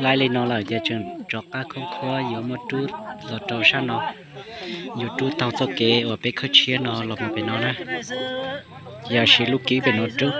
Laib li no lawm ces tseem rov qab khoob khuab yuav muab rub los rau sab no. Yuav rub taug txoj kev uas peb khawb tshiab no los mus pem no na. Ces yog siv lub kib pem no rub.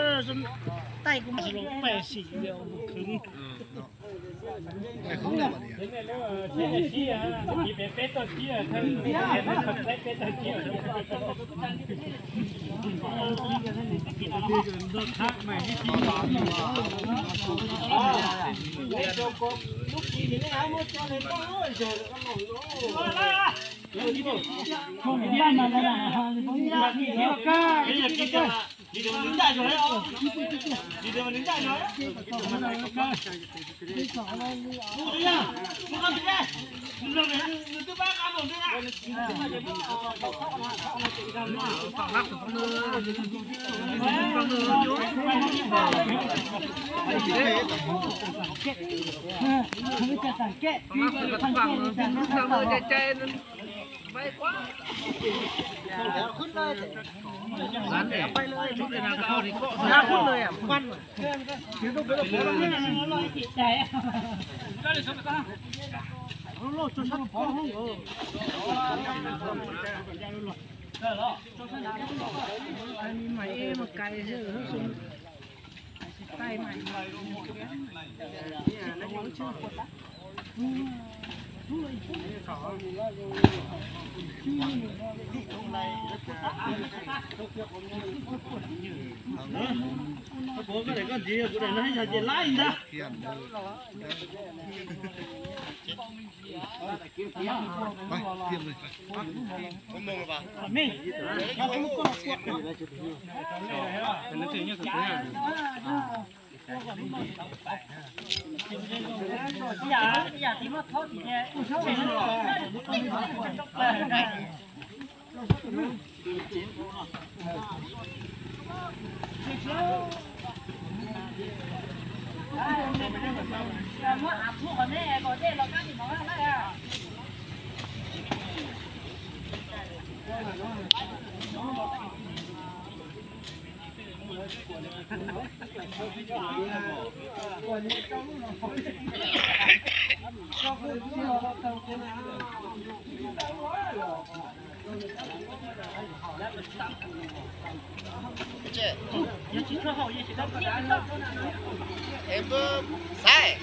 Xaiv,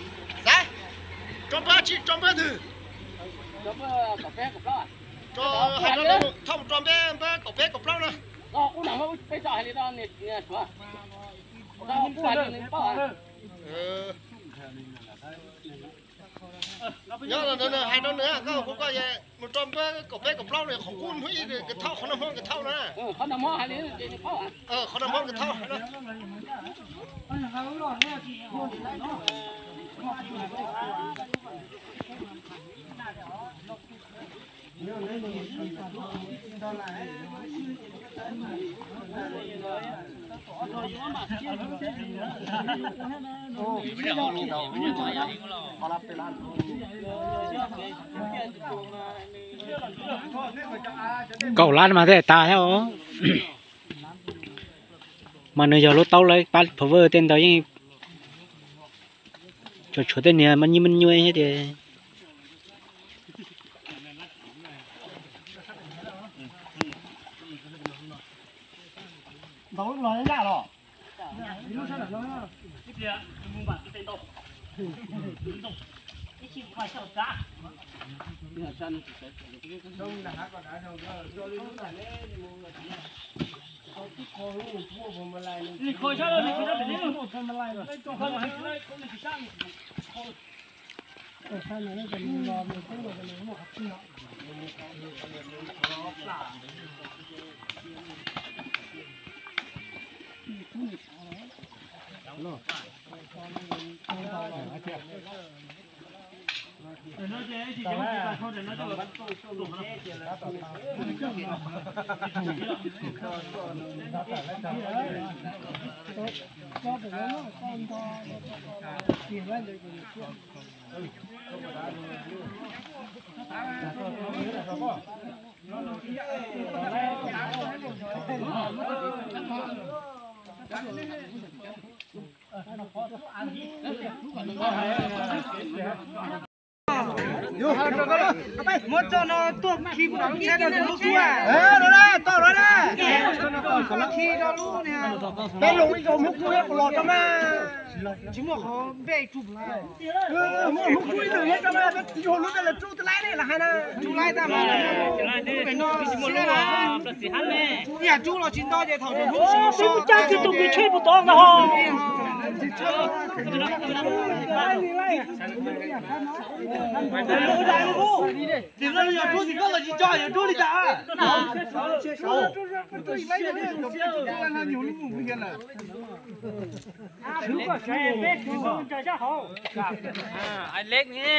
xaiv, tso npawb tsi, tso npawb twg? Tso, hais rau nws thauj mus rau npeb npawb kaum peb kaum plaub na. Nyob hais rau nws, koj hu koj mus rau npawb kaum peb kaum plaub no, qhov qub hnub ib nkawd thauj, qhov nag hmo nkawd thauj na. Qhov nag hmo nkawd thauj. Kaum lab mas tej tas thiab os. Mas nws yog lub taub lawv pab power tej ntawd yeej tsuas tshuav tej niag me nyuj me nyuaj thiab tias. Muab tso no tuaj khi kuv lub tsheb rau tus hlub kub. Tau lawm na. Khi rau lub niag. Peb los ib zaug hlub kub los rau na. Tsis muaj qhov npej tug. Muaj hlub kub ib tug thiab rau na, peb tsis yog hlub tej los rub tej laib ne los hais na. Rub laib tag mas pem no xwb na. Yam rub los tsis nto ces thaum rub so. Caj kwv tus kwv tsheb puas tod ntag ho. Tim no yog rub tim koj los tsis tso, yog rub li cas? Ai leb ne.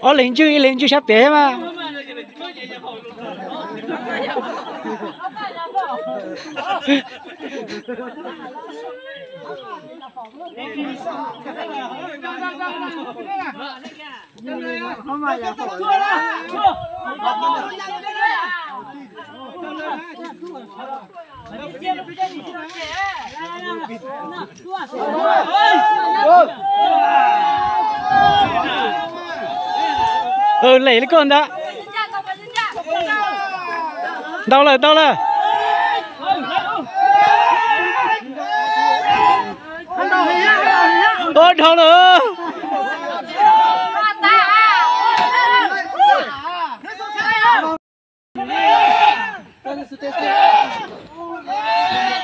Ob leeg ntswj ib leeg ntswj sab pem mas. Lem li koj ntag. Ntau lawm, ntau lawm. Ua dhau lawm.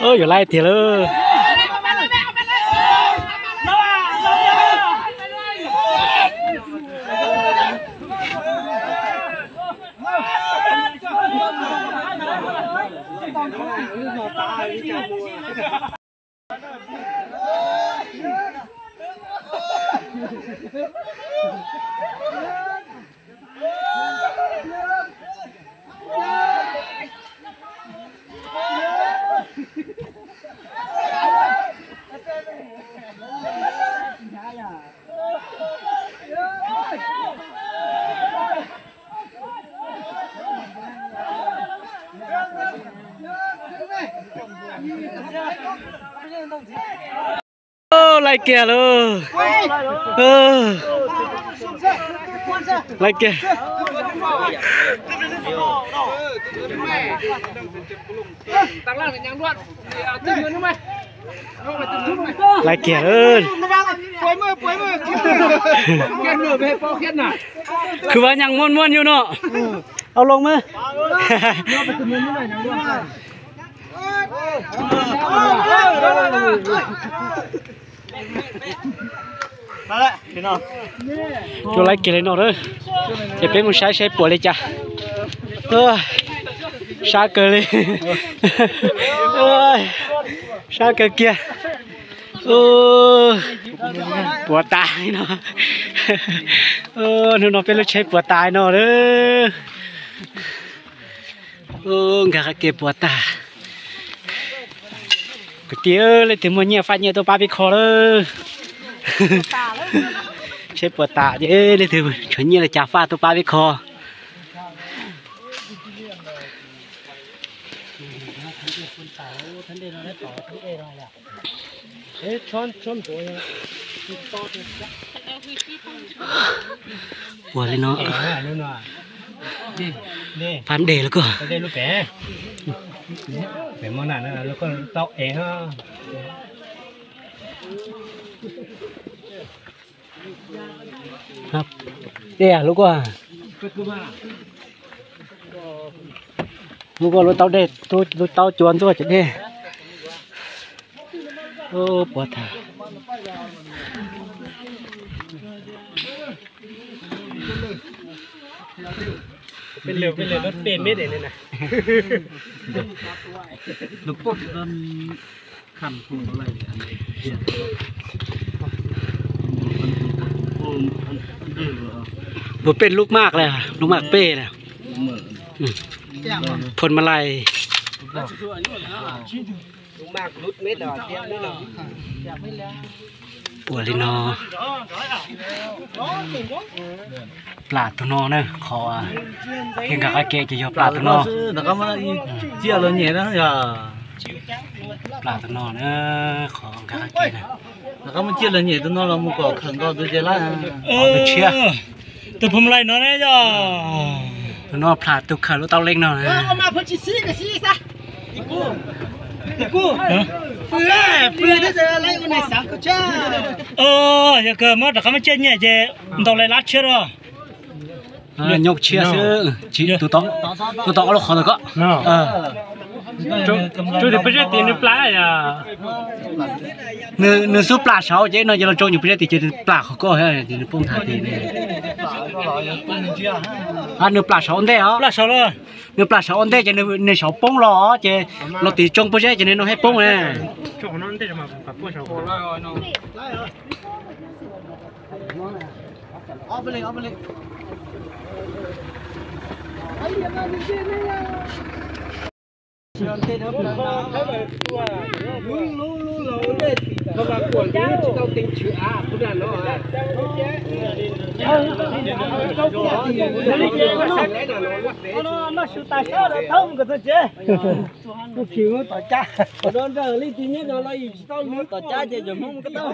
Yuav laij tiag lawm. Laij kiag lauj. Laij kiag. Laij kiag. Khwv Vaj Nyaas muaj muaj nyuj no. Au loo mas. Yuav laij kiag li no, ces peb mus saib saib puas li cas. Sab kawg li. Sab kawg kiag. Puas tas li no. Hnub no peb lub tsheb puas tas li no lawm. Nkag qhov ke puas tas. Kwv tij, leej twg muaj nyiaj faj nyiaj tuaj pab peb kho lawm. Tsheb puas tas ces leej twg tshuav nyiaj li cas faj tuaj pab peb kho. Ua li no. Phab dej los koj. Dej lub koj. Hnub ko lub taub dej, lub taub cua ntxuaj ces dej. Puas tag. Puas pej lub maj le, lub maj pej le. Phoo ma lais. Puas li no. Plam tus no na, qhov peb nkag qab ke ces yog plam tus no. Plam tus no na, qhov nkag qab ke na. Tus no los mus kom khawm nkaus tus ces lab. Tus tshiab. Tus phoo ma lais no na yog. Tus no plam tus khawm lub taub leej no. Yog kawg muab rov qab muab ciaj nyiaj ces ntaus lawv lab tshiab rau. Nyob tshiab xwb, tus tau ob lub qhov ntawd ko. Tsuas tim peb zej tim nws plam yom. Nws xub plam saud ces no ces los tsoo nyuam peb zej tim ces nws plam qhov ko ces nws poob nthav tim. Nws plam saud ua ntej os. Nws plam saud ua ntej ces nws saud poob los ces los tim tsoo peb zej ces nws no thiaj poob na. Noj su tas sab lawm tau mus kom txog tsev. Kuv khij tom cab. Tom cab ces cov Hmoob mus ko taw.